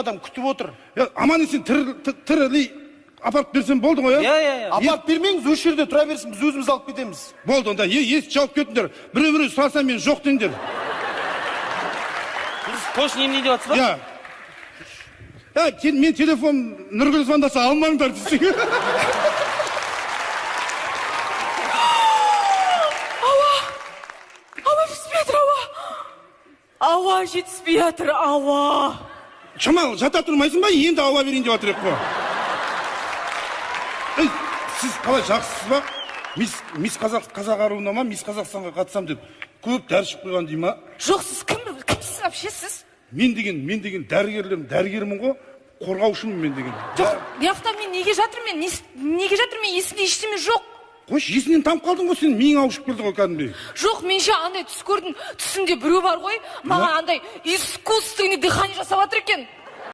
Адам күтіп отыр. Е, аман есен тірілей апарып берсем болды ғой, иә? Иә, иә, иә. Апарып бермеңіз, осы жерде тұра берсін, біз өзіміз алып кетеміз. Болды онда, есік жауып кетіңдер. Біреу біреу сұраса, мен жоқ деңдер. Сіз точно емдейін деп жатсыз ба? Иә. Ә, мен телефон, Нұргүл звондаса, алмаңдар десең. Ауа! Ауа жетіспей жатыр, ауа! Ауа жетіспей жатыр, ауа! Шамал жата тұрмайсың ба? Енді ауа берейін деп жатыр едік қой. Ей, сіз қалай, жақсысыз ба? Мисс Қазақ аруына ма, Мисс Қазақстанға қатысам деп көп дәрі ішіп қойған дей ма? Жоқ, сіз кім, кімсіз вообще сіз? Мен деген дәрігерлерім, дәрігермін ғой, қорғаушымын мен деген. Жоқ, мына жақта мен неге жатырмын мен? Неге жатырмын мен? Есімде ештеме жоқ. Қойшы, есіңнен танып қалдың ғой сен, миың ауышып келді ғой кәдімгідей. Жоқ, мен ше андай түс көрдім. Түсімде біреу бар ғой, маған андай искусственный дыхание жасап жатыр екен.